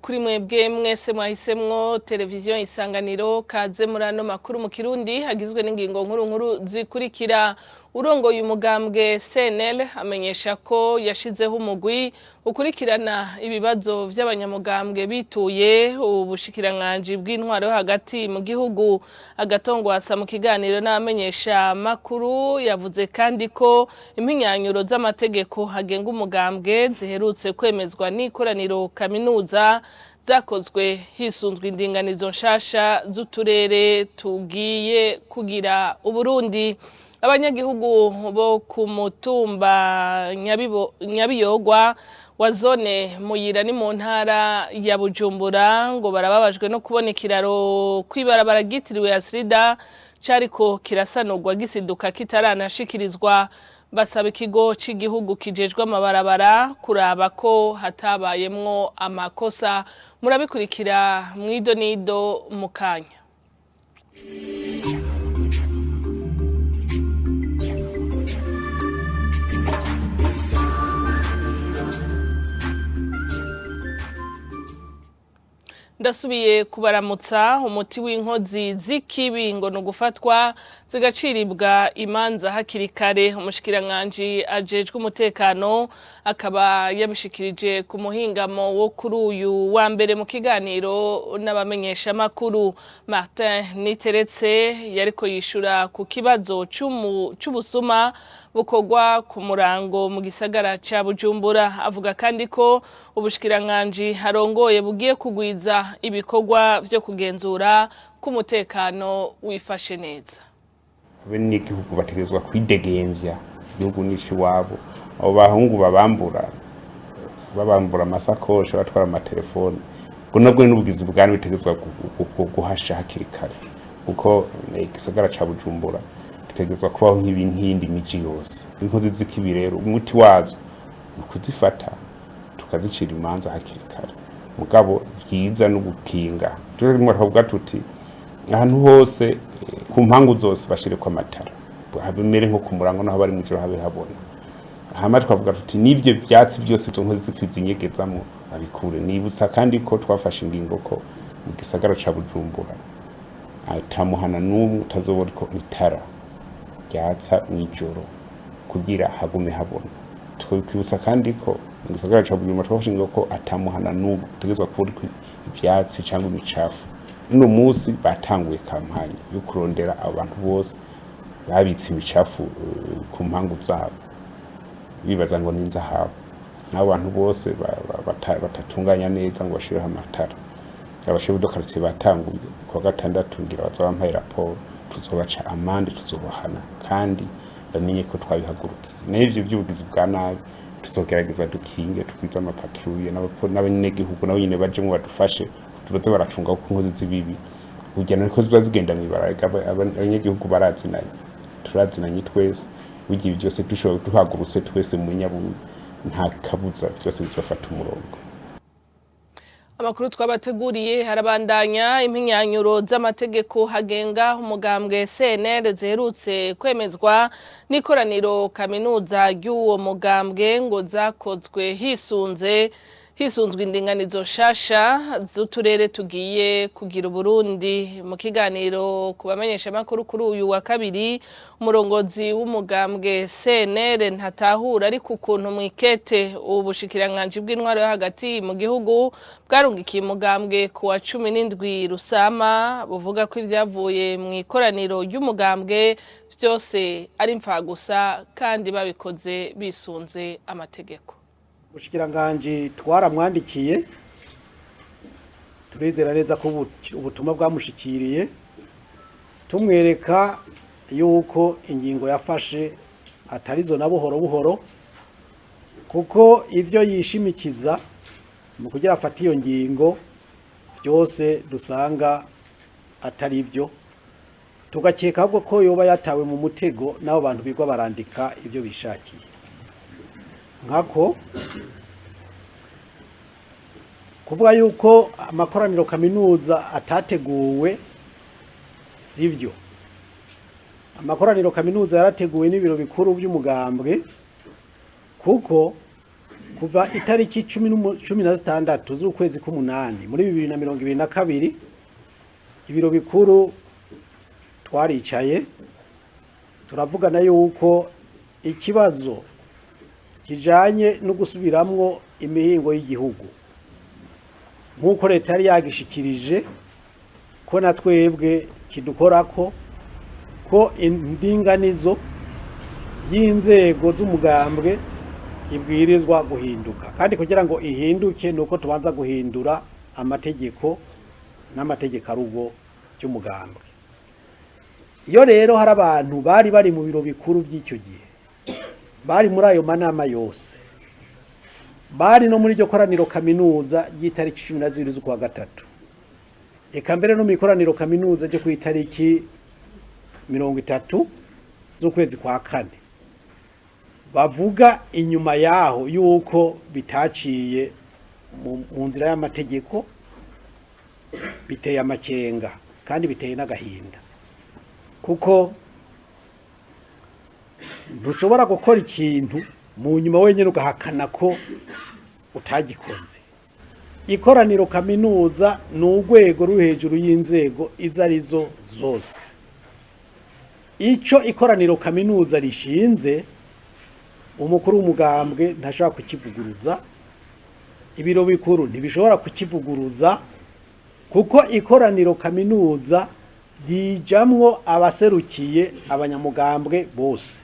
Kuri mwebwe mwese mwahisemwo televiziyo Isanganiro, kaze muri ano makuru mu Kirundi hagizwe n'ingingo nkuru nkuru zikurikira. Urongoye umugambwe CNL amenyesha ko yashizeho umugwi ukurikirana ibibazo vy'abanyamugambwe bituye ubushikiranganji bw'intwaro yo hagati mu gihugu. Agatongwasa mu kiganiro n'abamenyesha makuru yavuze kandi ko impinyanyuro z'amategeko agenga umugambwe ziherutse kwemezwa n'ikoraniro kaminuza zakozwe hisunzwe indinganizo nshasha z'uturere tugiye kugira Uburundi. Abanyagihugu bo ku mutumba Nyabiyogwa wa zone Muyira ni mu ntara ya Bujumbura ngo barababajwe no kubona ikiraro kw'ibarabara ryitiriwe Asrida cariko kirasanurwa gisiduka kitaranashikirizwa. Basaba ikigo c'igihugu kijejwe amabarabara kuraba ko hatabayemwo amakosa. Murabikurikira mwido nido mu kanya. Ndasubiye kubaramutsa. Umuti w'inkozi z'ikibi ngo ni ugufatwa zigaciribwa imanza hakiri kare. Umushikiranganji ajejwe umutekano akaba yabishikirije ku muhingamo wo kuri uyu wa mbere mu kiganiro n'abamenyeshamakuru. Martin Niteretse yariko yishura ku kibazo c'ubusuma bukorwa ku murango mu gisagara ca Bujumbura. Avuga kandi ko ubushikiranganji harongoye bugiye kugwiza ibikorwa vyo kugenzura ko umutekano wifashe neza. Bene igihugu bategerezwa kwidegemvya, igihugu nico iwabo. Abo bahungu babambura, babambura amasakoshi, batwara amatelefone, ubwo nabwo n'ubugizi bwa nabi butegerezwa guhasha hakiri kare, kuko igisagara ca Bujumbura gitegerezwa kubaho nk'iyindi miji yose. Inkozi z'ikibi rero umuti wazo ni ukuzifata tukazicira imanza hakiri kare, mugabo vyiza no gukinga. Turimo twavuga tuti ahantu hose ku mpangu zose bashireko amatara, habimere nko ku murango, naho bari mw'ijoro habe habona. Hama twavuga tuti n'ivyo vyatsi vyose izo nkozi z'ikibi zinyegezamwo babikure. Nibutsa kandi ko twafashe ingingo ko mu gisagara ca Bujumbura ata muhana n'umwe utazobona itara ryatsa mw'ijoro kugira hagume habona. Twibutsa kandi ko mu gisagara ca Bujumbura twafashe ingingo ko ata muhana n'umwe utegerezwa kuba uriko ivyatsi cyangwa imicafu. Uno munsi batanguye kampanye yo kurondera abo bantu bose babitse imicafu ku mpangu zabo bibaza ngo ni inzahabu, n'abo bantu bose batatunganya neza ngo bashireho amatara. Abashefu de quartier batanguye kuwa gatandatu, ngira baza bampaye raporo, tuzobaca amande, tuzobahana kandi bamenye ko twabihagurukiye. N'ivyo vy'ubugizi bwa nabi tuzogerageza dukinge, tugwize amapatrouille n'abanyagihugu nabo nyene bajemwo badufashe, tubaze baracunga kuko inkozi z'ibibi burya niko ziba zigenda mw'ibarabara. Abanyagihugu barazinanye, turazinanye twese. Burya ibi byose dushobora duhagurutse twese mu nyabumwe, nta kabuza byose bizofata umurongo. Amakuru twabateguriye harabandanya. Impinyanyuro z'amategeko hagenga umugambwe CNL ziherutse kwemezwa n'ikoraniro kaminuza ry'uwo mugambwe ngo zakozwe hisunzwe indinganizo nshasha z'uturere tugiye kugira Uburundi. Mu kiganiro ku bamenyeshamakuru kuri uyu wa kabiri, umurongozi w'umugambwe CNL ntatahura ariko ukuntu mwikete ubushikiranganji bw'intwaro yo hagati mu gihugu bwarungikiye umugambwe ku wa 17 Rusama buvuga ko ivyavuye mu ikoraniro ry'umugambwe vyose ari imfagusa kandi babikoze bisunze amategeko. Ubushikiranganji twaramwandikiye, turizera neza ko ubutumwa bwamushikiriye, tumwereka yuko ingingo yafashe atarizo na buhoro buhoro, kuko ivyo yishimikiza mu kugira afate iyo ngingo vyose dusanga atari vyo, tugakeka ahubwo ko yoba yatawe mu mutego n'abo bantu bigwa barandika ivyo bishakiye. Nkako kuvuga yuko amakoraniro kaminuza atateguwe sivyo. Amakoraniro kaminuza yarateguwe n'ibiro bikuru by'umugambwe, kuko Kuva itariki 16 z'ukwezi k'umunani muri 2022, ibiro bikuru twaricaye turavugana yuko ikibazo kijanye no gusubiramwo imihingo y'igihugu, nk'uko leta yari yagishikirije, ko na twebwe kidukorako, ko indinganizo y'inzego z'umugambwe ibwirizwa guhinduka, kandi kugira ngo ihinduke nuko tubanza guhindura amategeko n'amategeko arugo by'umugambwe. Iyo rero hari abantu bari bari mu biro bikuru by'icyo gihe, bari muri ayo manama yose, bari no muri iryo koraniro kaminuza ry'itariki 12 z'ukwa gatatu, eka mbere no mu ikoraniro kaminuza ryo ku itariki 30 z'ukwezi kwa kane, bavuga inyuma yaho yuko bitaciye mu nzira y'amategeko, biteye amakenga kandi biteye n'agahinda, kuko ntushobora gukora ikintu mu nyuma wenyine ugahakana ko utagikoze. Ikoraniro kaminuza ni urwego ruri hejuru y'inzego izo arizo zose. Icyo ikoraniro kaminuza rishinze, umukuru w'umugambwe ntashobora kukivuguruza, ibiro bikuru ntibishobora kukivuguruza, kuko ikoraniro kaminuza rijamwo abaserukiye abanyamugambwe bose.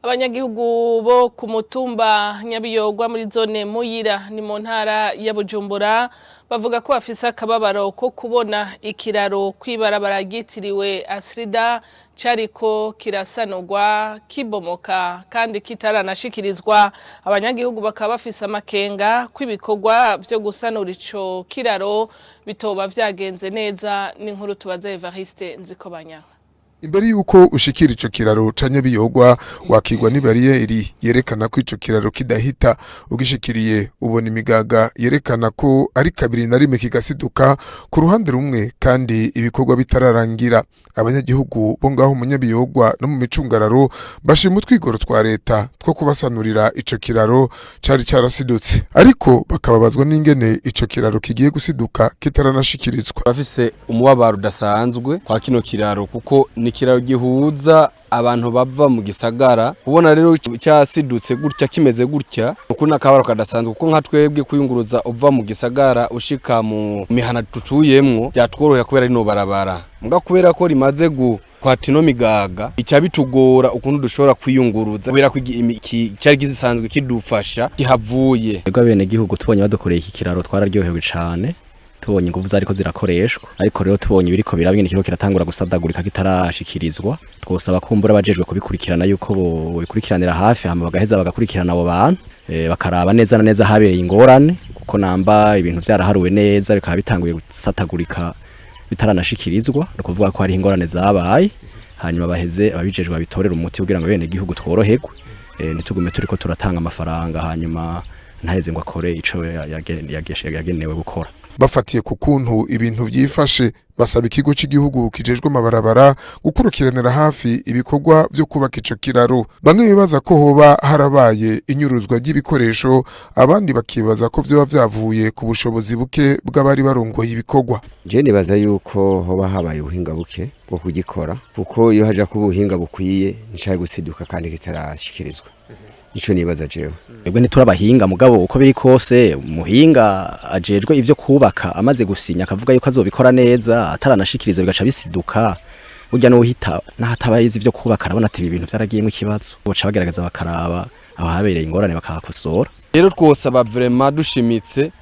Abanyagihugu bo ku mutumba Nyabiyogwa muri zone Muyira, ni mu ntara ya Bujumbura, bavuga ko bafise akababaro ko kubona ikiraro kwibarabara ryitiriwe Asrida cariko kirasanurwa kibomoka kandi kitaranashikirizwa. Abanyagihugu bakaba bafise amakenga ko ibikorwa vyo gusanura ico kiraro bitoba vyagenze neza. N'inkuru tubaza Evariste Nzikobanyanka. Imbere yuko ushikira ico kiraro ca Nyabiyogwa, wakigwa n'ibariyeri yerekana ko ico kiraro kidahita. Ugishikiriye, ubona imigaga yerekana ko ari kabiri na rimwe kigasiduka ku ruhande rumwe kandi ibikorwa bitararangira. Abanyagihugu bo ngaho mu Nyabiyogwa no mu micungararo bashima utwigoro twa leta two kubasanurira ico kiraro cari carasidutse, ariko bakababazwa n'ingene ico kiraro kigiye gusiduka kitaranashikirizwa. Bafise umubabaro udasanzwe kwa kino kiraro, kuko ni ikiraro gihuza abantu bava mu gisagara. Kubona rero cyasidutse gutya, kimeze gutya, uku nakabaro kadasanzwe, kuko nka twebwe kuyunguruza uva mu gisagara ushika mu mihana tutuyemwo byatworohera kubera rino barabara. Mbwa kubera ko rimaze gu kwata ino migaga, ica bitugora ukuntu dushobora kwiyunguruza, kubera ko cyari gisanzwe kidufasha kihavuye. Twebwe abenegihugu tubonye badukoreye iki kiraro twararyohewe cane, tubonye inguvu zariko zirakoreshwa. Ariko rero tubonye ibiriko biraba, ingene kiriko kiratangura gusadagurika kitarashikirizwa, twosaba kumbura abajejwe kubikurikirana yuko bobikurikiranira hafi, hama bagaheza bagakurikirana abo bantu, bakaraba neza na neza habereye ingorane, kuko namba ibintu vyaraharuwe neza bikaba bitanguye gusatagurika bitaranashikirizwa, ni ukuvuga ko hariho ingorane zabaye. Hanyuma baheze ababijejwe babitorere umuti kugira ngo bene gihugu tworoherwe, ntitugume turiko turatanga amafaranga hanyuma ntaheze ngo akore ico yagenewe gukora. Bafatiye ku kuntu ibintu vyifashe, basaba ikigo cy'igihugu kijejwe amabarabara gukurikiranira hafi ibikorwa vyo kubaka ico kiraro. Bamwe bibaza ko hoba harabaye inyuruzwa ry'ibikoresho, abandi bakibaza ko vyoba vyavuye ku bushobozi buke bw'abari barongoye ibikorwa. Je nibaza yuko hoba habaye ubuhinga buke bwo kugikora, kuko iyo haja kuba ubuhinga bukwiye nticari gusiduka kandi kitarashikirizwa. Nico nibaza jewe. Twebwe ntiturabahinga, mugabo uko biri kose umuhinga ajejwe ivyo kubaka amaze gusinya akavuga yuko azobikora neza, ataranashikiriza bigaca bisiduka, burya n'uhita n'ahatabayizi ivyo kubaka arabona ati ibi bintu vyaragiyemwo ikibazo. Boca bagerageza bakaraba aho habereye ingorane bakahakosora. Rero twosaba vraiment dushimitse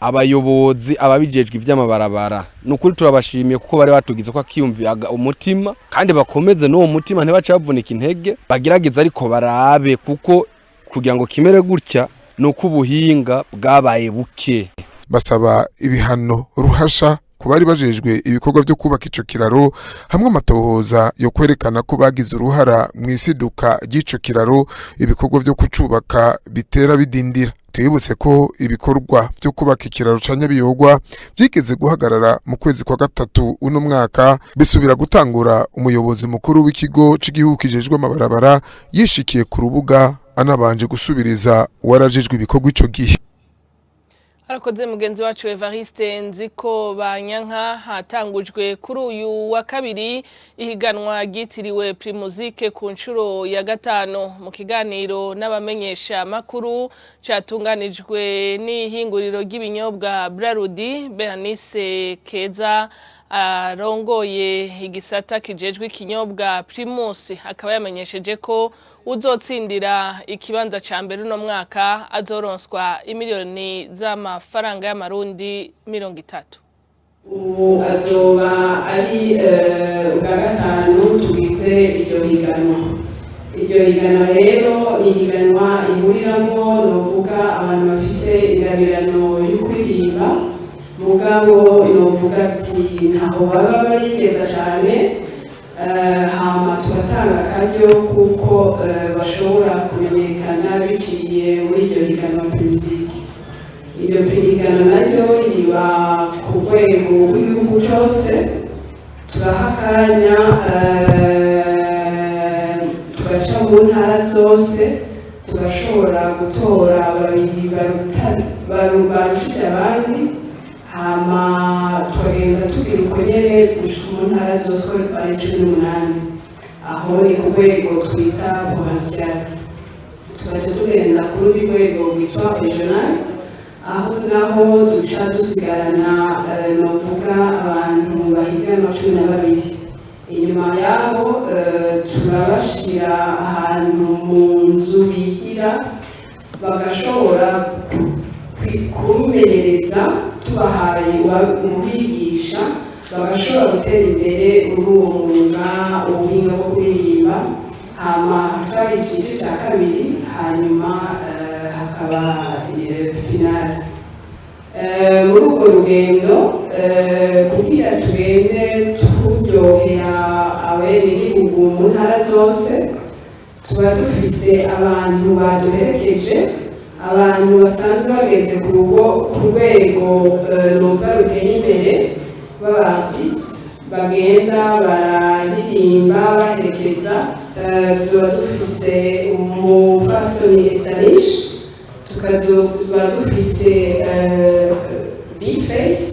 abayobozi, ababijejwe ivy'amabarabara, ni ukuri turabashimiye kuko bari batugize ko akiyumviyaga umutima, kandi bakomeze n'uwo mutima, ntibace bavunika intege, bagerageze ariko barabe, kuko kugira ngo kimere gutya ni uko ubuhinga bwabaye buke. Basaba ibihano ruhasha ku bari bajejwe ibikorwa vyo kubaka ico kiraro, hamwe amatohoza yo kwerekana ko bagize uruhara mu isiduka ry'ico kiraro, ibikorwa vyo kucubaka bitera bidindira. Twibutse ko ibikorwa vyo kubaka ikiraro ca Nyabiyogwa vyigeze guhagarara mu kwezi kwa gatatu uno mwaka, bisubira gutangura umuyobozi mukuru w'ikigo c'igihugu kijejwe amabarabara yishikiye ku rubuga. Anabanje gusubiriza uwarajejwe ibikorwa ico gihe. Harakoze mugenzi wacu Evariste Nziko Banyanka. Hatangujwe kuri uyu wa kabiri ihiganwa ryitiriwe Primusic ku nshuro ya gatanu. Mu kiganiro n'abamenyesha makuru catunganijwe n'ihinguriro ry'ibinyobwa Brarudi, Bernice Keza arongoye igisata kijejwe ikinyobwa Primus akaba yamenyesheje ko uzotsindira ikibanza ca mbere uno mwaka azoronswa imiliyoni z'amafaranga y'amarundi 30. Ubu azoba ari ubwa gatanu tugize iryo higanwa. Iryo higanwa rero ni higanwa ihuriramo, novuga, abantu bafise ingabirano yo kuririmba, mugabo novuga ati ntaho baba barigeza cane, hama tugatanga akaryo kuko bashobora kumenyekana biciye muri iryo higanwa Primusic. Iryo higanwa naryo riba ku rwego rw'igihugu cyose. Turaha akanya, tugaca mu ntara zose, tugashobora gutora babiri barushije abandi, hama tukagenda tugira uko nyene gushika mu ntara zose uko ari 18. Aho ni ku rwego twita provincial. Tugaca tugenda ku rundi rwego rwitwa régional, aho naho duca dusigarana, novuga, abantu bahiganwa 12. Inyuma yabo turabashira ahantu mu nzu bigira, bagashobora kumenyereza, tubahaye ubigisha, bagashobora gutera imbere muri uwo mwuga, ubuhinga bwo kuririmba. Hama hakaba igice cya kabiri, hanyuma hakaba finale. Muri urwo rugendo, kugira tugende turyohera abenegihugu mu ntara zose, tuba dufise abantu baduherekeje, abantu basanzwe bageze ku rugo ku rwego numva ruteye imbere b'aba artiste, bagenda bararirimba baherekeza. Tuzoba dufise umufasoni Estanish, tukazoba dufise Bface,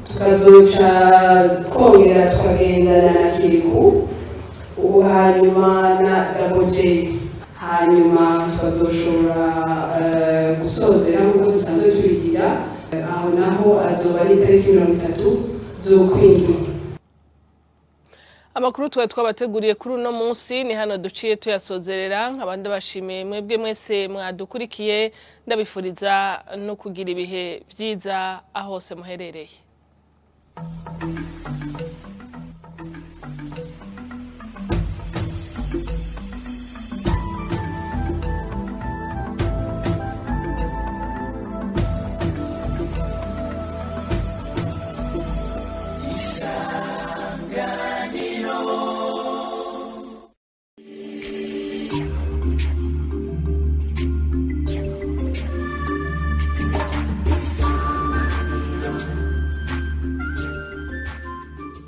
tukazoca twongera tukagendana na Kiriku ubu, hanyuma na Double J, hanyuma tukazoshobora gusozera nk'uko dusanzwe tubigira. Aho naho azoba ari itariki 30 z'ukwindwi. Amakuru tuba twabateguriye kuri uno munsi ni hano duciye tuyasozerera. Nkabandi bashimiye mwebwe mwese mwadukurikiye, ndabifuriza no kugira ibihe byiza aho hose muherereye.